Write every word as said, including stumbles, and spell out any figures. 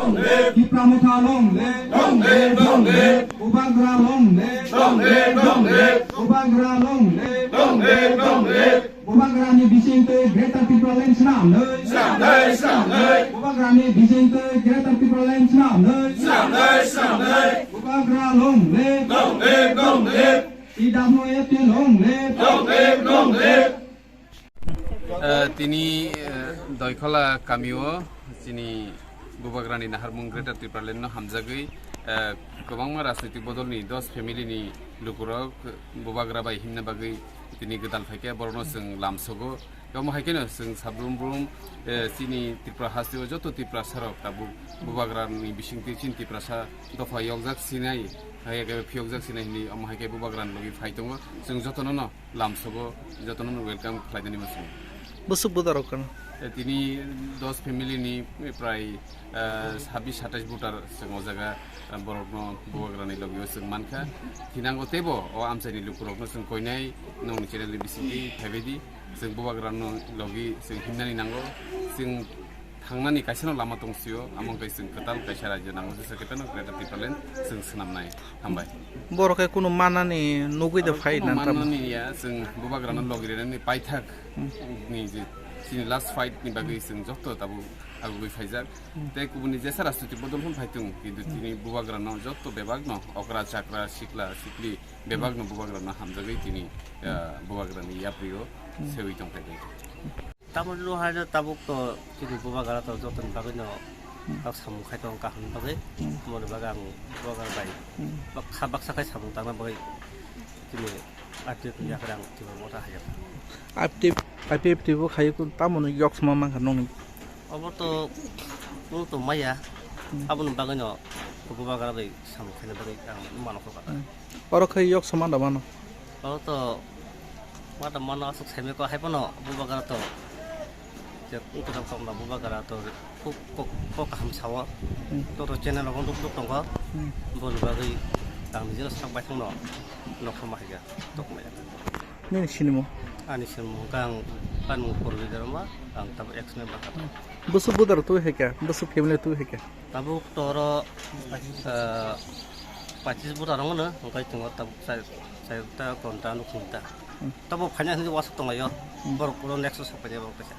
Tipra Motha long live. Long live, long live. Bubagra long live. Long live, long live. Bubagra long live. Long live, long live. Bubagrani bisingtwi Greater Tipraland swnamnai. Swnamnai, swnamnai. Bubagrani bisingtwi Greater Tipraland swnamnai. Swnamnai, swnamnai. Bubagra long live. Long live, long live. T W F T long live. Long live, long live. Eh, tini, eh, Doikhola kamio chini Bubagrani naharmung Greater Tipraland no hamjagwi, eh, kwbangma rajnitik bodolni dos family ni lukurok Bubagra bai himna bagwi tini gwdal phaikha, borokno chwng lamsogo. Omo hai kheno chwng sabrum brum, eh, chini Tripura hasteo joto Tiprasa rok tabuk Bubagrani bisingtwi chini Tiprasa dopha yokjak sinai, hai khe phiyokjak sinai hinwi omo hai khe Bubagrani logi phai tongo. Chwng jotono no lamsogo, jotono no welcome khlainani muchungo. Bwswk buda rok kano? Eh, tini dos family ni prai, eh, sabis satais voter chwng o jaga, eh, borokno Bubagrani logio chwng mankha. Thinango teibo o amchaini lukurokno chwng koinai nongni channel ni bisingtwi phaibaidi. Chwng Bubagrano logi chwng himnani nango. Chwng thangnani kaisano lama tongsio, amo wngkha chwng kwtal kaisa rajyo nango, jesa kwtano Greater Tipraland chwng swnamnai. Hambai. Borok khe kunu manani nugwi de phai nang tamo. Manani ya, chwng Bubagrano logi rwnani paithak ni je chini last fight ni bagwi chwng joto tabuk agugwi phaijak. Tei kubuni jesa rajniti bodol hwn phaitung, kintu tini Bubagrano joto bebakno okra chakra sikla sikli bebakno Bubagrano hamjagwi tini, ah, Bubagrani yaprio sewi tongphaibai. Tamoni no hai no tabuk to chini Bubagra to jotoni bagwi no tak samung khai tong kaham bagwi. Moni bagwi ang Bubagra bai baksa baksa khai samung tangna bagwi chini I P F ni yakarang chini mota hai. I P F, I P F T bo khai kun tamoni yok sma mankha nongni. Obo to, bo to maya. Aboni bagwi no Bubagra bai samung khaina bagwi ang mano kho kata. Oro khai yok sma da mano. Oro to mata mano aswk saimai ko hai phano Bubagra to. Je wngkha tong tong Bubagra to kok, kok, kok kaham sao. To to channel rok duk duk tongkho. Boni bagwi ang nijino sak bai thangno nokha ma hai kha tok maya. Nini sinimo? Ani sinimo hwnkha ang, ani mung Purbi Dharma, ang tabuk ex member kha. Bwswk budar twi hai kha, bwswk family twi hai kha? Tabuk toro, ah, pachis budar wngno, hwnkhe tongo tabuk char, charta ghonta nukhung ta. Tabuk phaina hinwi wasuk tonglaio, borok ulo next o sokphainai borok kaisa.